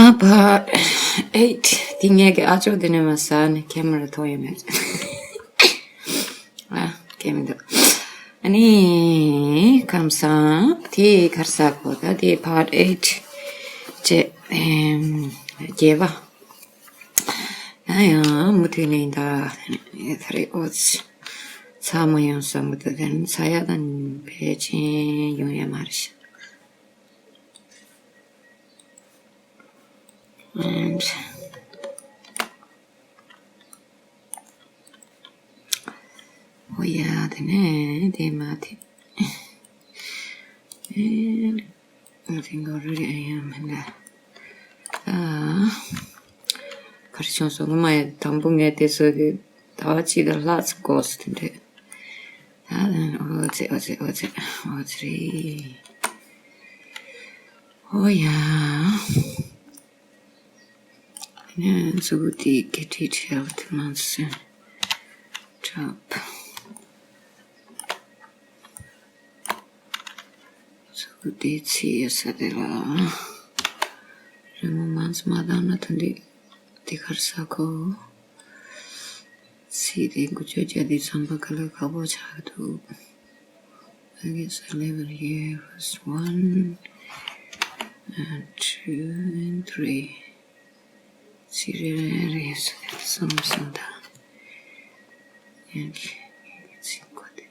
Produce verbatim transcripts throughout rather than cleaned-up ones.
ཨ་བ་ཨེཊ། དེ་ངས་ཀྱི་ཨ་ཅོ་དེ་ནས་མ་ཟ་ནས་ཁེ་མ་ར་ཐོག་ཡོད་མེད། ཨ་ཁེ་མི་འདུག་ཨ་ནི་ཁམས་སང་དེ་གར་ས་གོ་ད་དེ་བ་ཨེཊ་བཅས་བརྒྱད་པ། ཡང་ཡང་མུ་མཐུད་ནས་ད་ད་རེས་ཨོ་ཚ་མ་ཡོང་ས་མུ་མཐུད་དེ་ཚ་ཡག་དང་ཕལ་ཆེར་ཡོང་ཡ་མ་རེད་ཤག And ཨོ་ཡ་དེ་ནས་དེ་མ་དེ། ཨེ། ང་དེ་འགོ་རུ་རེ་ཨེ་ཡ་མིན་ད། ཨ། གར་བྱུང་སོང་ངོ་མ་ཡ་དང་པོ་ངས་དེ་ཚོ་གི་ཟླ་བ་གཅིག་གི་ལྷག་ཙམ་གོ་སོང་དེ་འདྲས། ཨོ་ཙེ་ཨོ་ཙེ་ཨོ་ཙེ་ཨོ་ཙེ་རེད། ཨོ་ཡ། ནས་མཛུ་གུ་དེ་get it health months drop། མཛུ་གུ་དེ་ཚིག་ཡོད་ས་དེ་ལ་རི་མོ་མང་ཙམ་མ་བཏང་ན་ད་འདི་དེ་གར་ས་གོ། ཚིག་དེ་འགུལ་སྐྱོད་བརྒྱབ་དུས་ཙམ་པ་ག་ལེར་ཁག་པོ་ཆགས་འདུག I guess I leave it here. First one and two and three. ཚིག་རེ་རེ་རེ་སུ་གསུམ་གསུམ་དང་། ཡང་གི་ཚིག་གོ་དེ།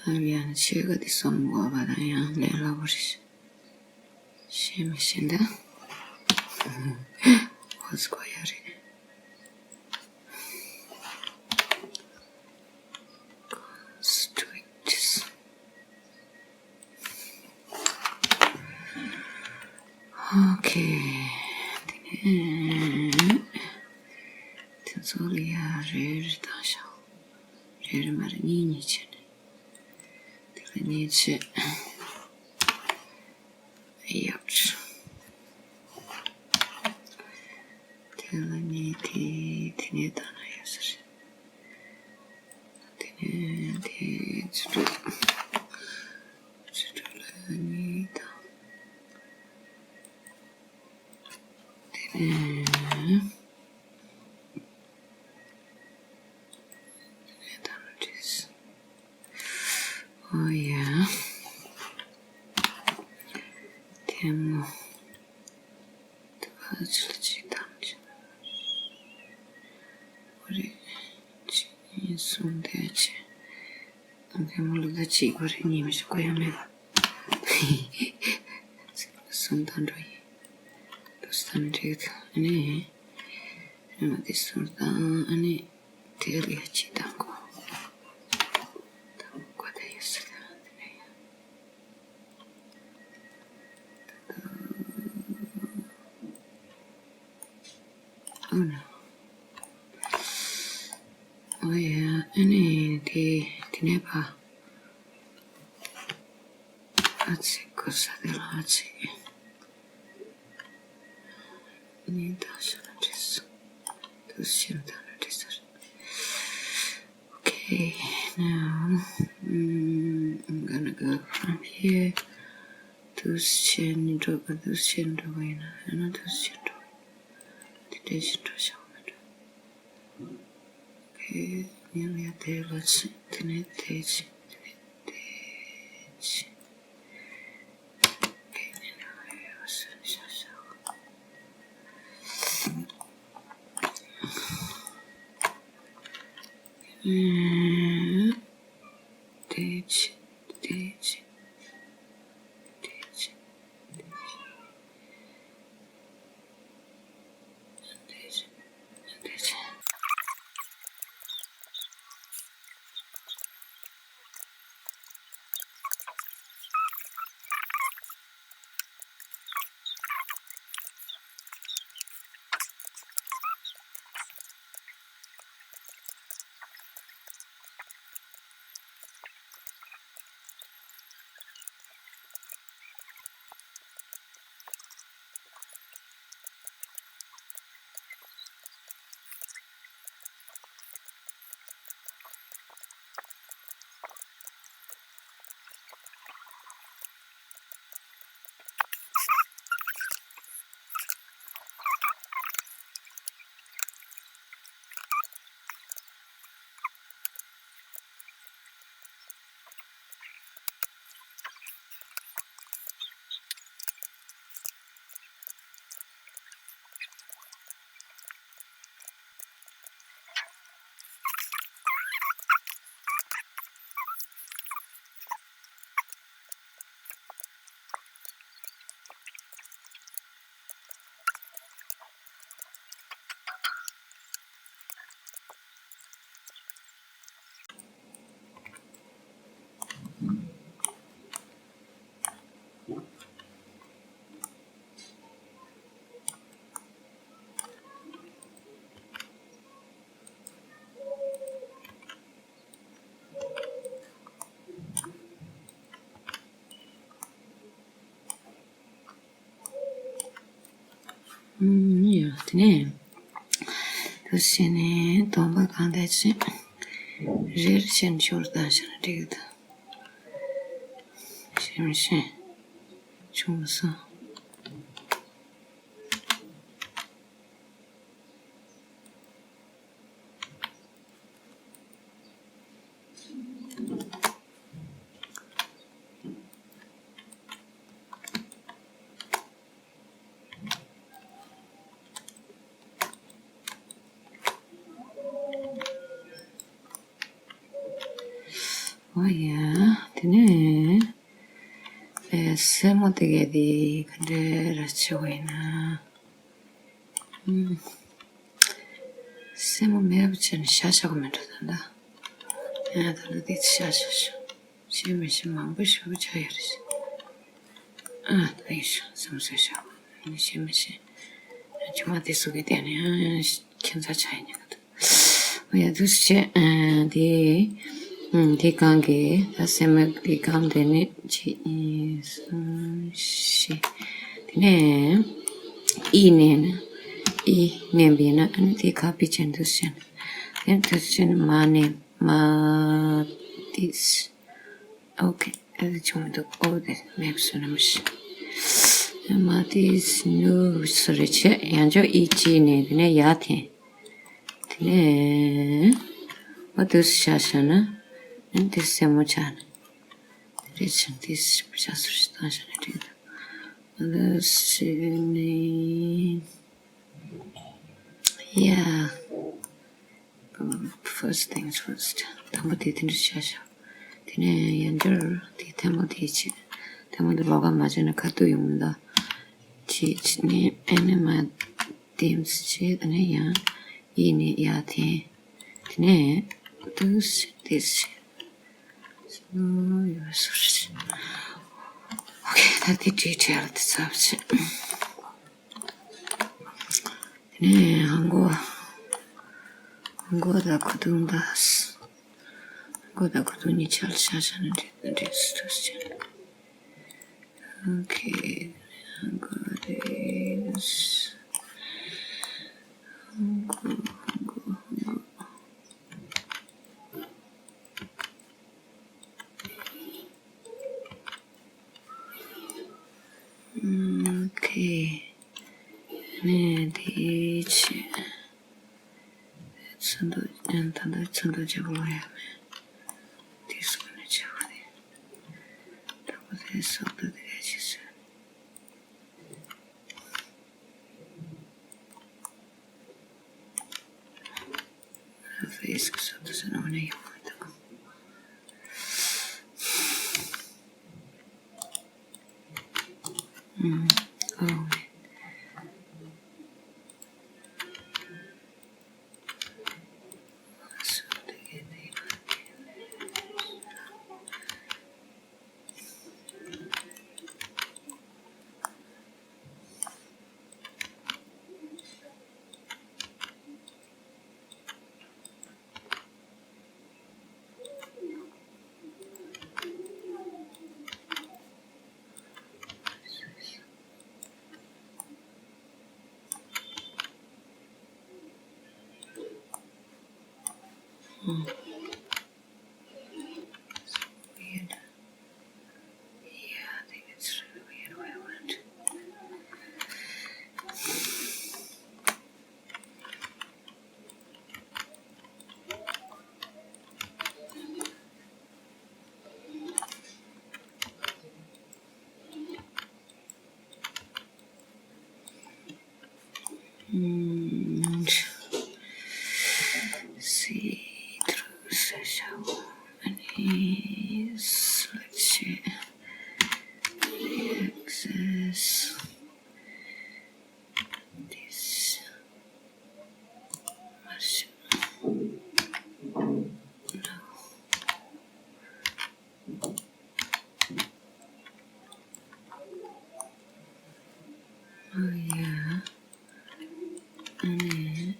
ཨ་ཡང་ཆེ་ག་དེ་གསུམ་གོ་བ་དང་ཡང་ལས་སླ་པོ་རེད། ཤེས་མི་ཤེས་འདི། ཧོ་སི་ཀོ་ཡ་རེད། Stretches. Okay. དེ་ནས་དེ་ཚོ་ལ་ཡ་རེ་རེ་བཏང་ཤག་རེ་རེ་མ་རེ་གཉིས་གཉིས་བྱས་ནས། དེ་ལ་གཉིས་བྱས། ཡག་དེ་ལ་གཉིས་དེ་དེ་ནས་བཏང་ན་ཡག་ས་རེད། དེ་ནས་དེ་ཚུར་ཚུར་ལ་གཉིས་དང་། དེ་ནས། ཨོ་ཡ། ཐལ་མོ། དེ་བ་ཚུར་གཅིག་དང་གཅིག་ཨོ་རེད། གཅིག་གཉིས་གསུམ་དེ་གཅིག་ཐལ་མོ་ལ་ད་གཅིག་དགོས་རེད། གཉིས་མི་ཤོག་གོ་ཡ་མེད་པ། གསུམ་དང་འགྲོ་ཡིན། དུ་སྟན་འགྲིག་ཨ་ནི། ཨ་ནི་དེ་གསུམ་དང་ཨ་ནི་དེ་ལ་ཡ་གཅིག་དང་གོ། དང་གོ་དེ་ཡོད་སྲིད་དེ་ནས་ཡ། ཨོ་ནོ། ཨོ་ཡ། ཨ་ནི་དེ་དེ་ནས་ཕ། ཨ་ཙི་ཀོ་ས་དེ་ལ་ཨ་ཙི། ནི་ད་ཤ་ན་བྲིས། དུ་ཤིན་ད་ན་བྲིས་ཟེར། Okay, now, mm, I'm gonna go from here. དུས་ཆེན་འགྲོ་དུས་ཆེན་འགྲོ་བ་ཡིན་ན་ཡང་ན་དུས་ཆེན་འགྲོ། དེ་འདྲའི་ཆེན་འགྲོ་བྱ་བ་མི་འགྲོ། Okay, ཉིན་ལ་དེ་ལ་ཆེ་དེ་ནས་དེ་ཆེ་དེ་ནས་དེ་ཆེ། Okay, ཉིན་ལ་ཡོད་སུ་ཤ་ཤ། ཨེ། དེ་ཆེ། དེ་ཆེ། དེ་ཆེ། དེ་ཆེ། དེ་ཆེ། དེ་ཆེ། ཨུམ། ཡ། དེ་ནས་དུ་བྱས་ནས་སྡོམ་པ་གང་བསྡད་ཅིག་རེ་རེ་བྱས་ནས་ཤོར་བཏང་བྱས་ན་འགྲིག་གི་འདུག་ཤེས་མི་ཤེས། བྱུང་མ་སོང་། ཨོ་ཡ། དེ་ནས་ཨེ་སེན་མོ་དེ་གས་དེ་ག་འདྲ་ར་བྱེད་དགོས་ཡིན་ན། ཨུམ། སེན་མོ་མེད་པ་བྱས་ནས་ཤ་ཤ་ག་མེད་འགྲོ་ད་ད། ཨ་ད་ལྟ་དེ་ཤ་ཤ་ཤ། ཤེས་མི་ཤེས་མང་པོ་ཞེ་པོ་ཆགས་ཡོད་རེད། ཨ་ད་ཡིན་ཤ་སེན་མོ་ཟོས་ཤ། ཤེས་མི་ཤེས། ཇི་མ་དེ་སུ་གི་བལྟས་ནས་ཨ་ཁྱད་མཚར་ཆགས་ཡིན་ཉག་ག་ད། ཨོ་ཡ་འདུག་སེ་བྱས། ཨ་དེ་ཨུམ་དེ་གང་གི་ད་སེན་མོ་དེ་གང་དེ་ནི་གཅིག་གཉིས་གསུམ་བཞི། དེ་ནས་ཨི་ནས་ན་ཨི་ནས་བི་ན་ཨ་ནི་དེ་ཁ་པི་ཅན་འདུག་སེ་བྱས་ན། དེ་འདུག་སེ་བྱས་ན་མ་ནས་མ་དིས། ཨོ་ཁེ། ཨ་དེ་བྱུང་མི་འདུག་ཨོ་དེ་མེད་པ་བཟོས་ན་མི་ཤེས། མ་དིས་ནུ་སུ་རེ་བྱས་ཡང་ཅོ་ཨི་གཅིག་ནས་དེ་ནས་ཡ་དེ། དེ་ནས་ཨ་དུས་ཤ་ཤ་ན། ཨ་དེ་སེན་མོ་ཆགས་ན། རེད་ཅང་དེ་ཤ་སུར་ཞིག་བཏང་ཤ་ན་འགྲིག་འདུག་ཨ་དུས་ཤ་ནི། ཡ། First things first. དང་པོ་དེ་དེ་འདྲ་བྱས་ཤག་དེ་ནས་ཡང་བསྐྱར་དེ་ཐལ་མོ་དེ་བྱས། ཐལ་མོ་དེ་ལོགས་ཀ་མ་བྱས་ན་ཁ་ཐུག་ཡོང་མི་འདུག་བྱས་བྱས་ནས་ཨ་ནི་མ་དེམ་བྱས། ཨ་ནི་ཡང་ཨི་ནས་ཡ་འཐེན། དེ་ནས་དུ་སི་དེ་སི་སོ་ཡོད་སོ་རེད། ཨོ་ཁེ། ད་དེ་བྲིས་བྲིས་ལ་དེ་ཚབ་བྱས། དེ་ནས་ཧང་གོ། ཧང་གོ་དང་ཁུ་ཐུང་དང་། ཧང་གོ་དང་ཁུ་ཐུང་གཉིས་ཆར་ཆར་ཆར་ནས་འདྲེས་འདྲེས་སུ་ཐུག་ཅན། ཨོ་ཁེ། ཧང་གོ་རེད། ཧང་གོ་ཧང་གོ་ཧང་གོ། ཨོ་ཁེ། ནས་དེ་བྱས། ཚོན་མདོག་ཨ་ད་ལྟ་ཚོན་མདོག་རྒྱག་གི་ལོང་ཡ་མེད། དེ་སོགས་ནས་བྱ་བ་རེད། ད་ག་དེ་སོགས་ད་དེ་ག་བྱེད་ཟེར། ཕེ་སི་གི་སོགས་དེ་ཚོ་ནང་ནས་ཡོང་བ་དང་། ཨུམ། ཨོ། Weird. Yeah, I think it's really weird. Why would Mm, see through session. Any selection. Access. This. Merge. No. Oh yeah. ཨ་ནི།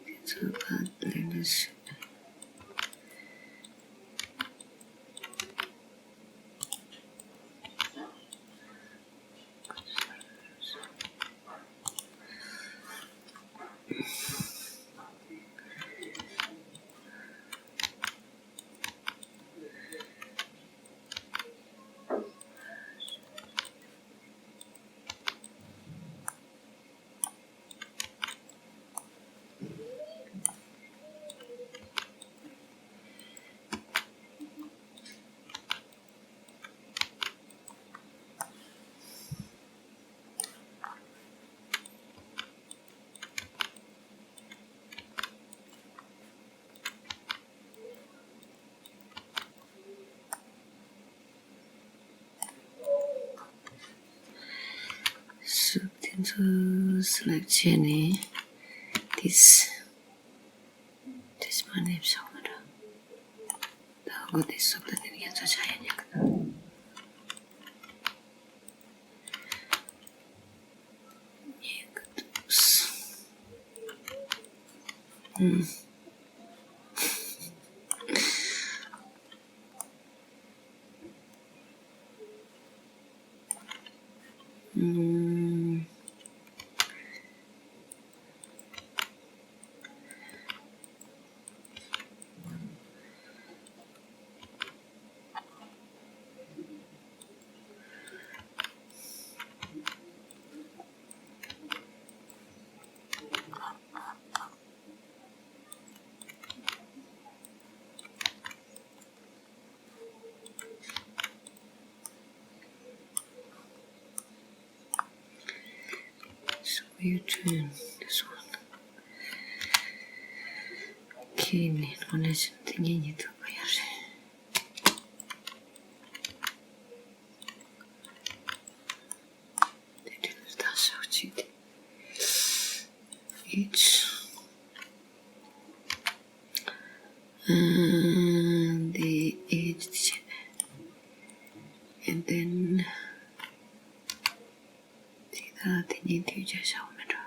དེ་ཚོ་ཕར་ལེན་ན་ཤི། select བྱས་ནས། this this མ་ནེམ་ཤོག་མ་འདྲ། ད་གོ་དེ་སོགས་ད་དེ་ཡན་ཚོ་ཆ་ཡན་ཡག་གི་ཡག་གི་འདུག་ཨུམ། ཨུམ། So you turn this one. Okay, ནས་ནོ་ནས་ཤིན་ཏུ་ངེད་གཉིས་ཐུག་པ་ཡོད་རེད། དེ་དུས་ད་ཤོག་ཅིག་དེ། H and the H and then དེ་ད་དེ་ནས་དུས་བརྒྱ་བཞག་མི་འགྲོ།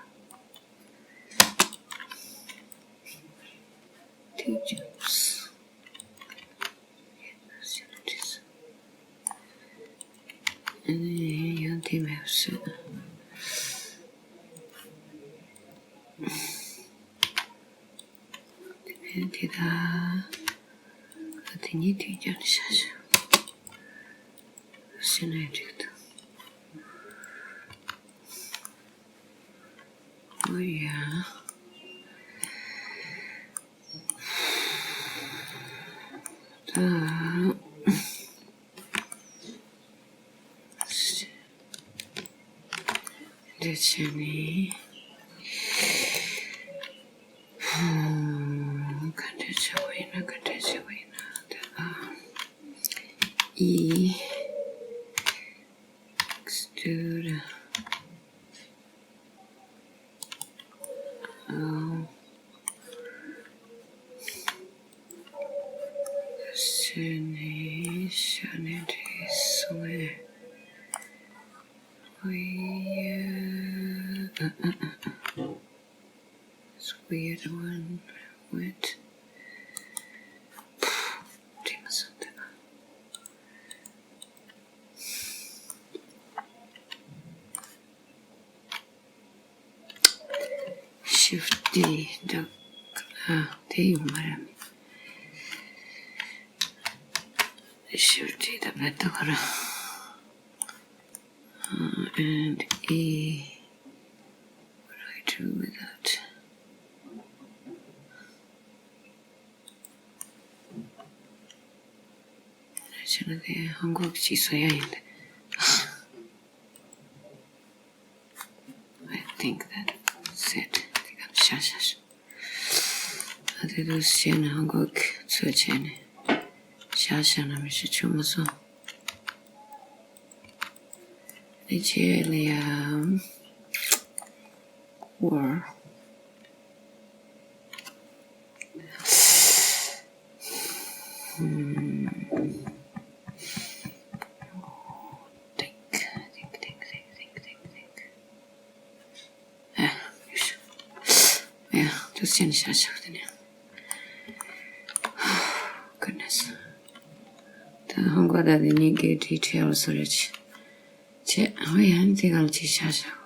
དུས་བརྒྱ། ཨ་ནི་ཡང་དེ་མེད་སྲིད། དེ་ནས་དེ་ད་དེ་ནས་དུས་བརྒྱ་ནས་བཞག་བཞག་ཟེར་ན་འགྲིག་འདུག་ཨོ་ཡ། ད། འདི་བྱས་ནས། ཧུམ། ག་འདྲ་བྱེད་དགོས་ཡིན་ན་ག་འདྲ་བྱེད་དགོས་ཡིན་ན་ད། ཨ། ཨི། Extrude. Um, ཤ་ནས་ཤ་ནས་འདྲེས་སོང་ངས། ཨོ་ཡ། It's weird one with དྲི་མ་སོགས་དང་Shift D འདྲ། ཨ། དེ་ཡོད་མ་རེད། Shift D ད་བེད་ད་ག་ར། And E. What do I do with that? ཕྱི་ནང་གི་ཧང་གོ་གཅིག་བཟོ་ཡ་ཡིན་ཏེ། I think that's it. དེ་ག་ཤ་ཤ་ཤ། ཨ་དེ་དུས་བྱས་ནས་ཧང་གོ་གི་ཚོད་བྱས་ནས་ཤ་ཤ་ན་མི་ཤི་ཆུ་མ་སོང་། ཨེ་ཅེ་ལི་ཡ་ཀོར། Hmm. Think, think, think, think, think, think, think. ཨ། ཡོད་ཤག་ཡ། ཏུ་སེན་ཤ་ཤག་དེ་ནས། Goodness. ད་ཧང་གོ་ད་དེ་ནས་གི་ཌི་ཊེལ་སི་རེ་ཆེ། ཆེ། ཨ་ཡ་ནི་དེ་གང་ཅི་ཤ་ཤག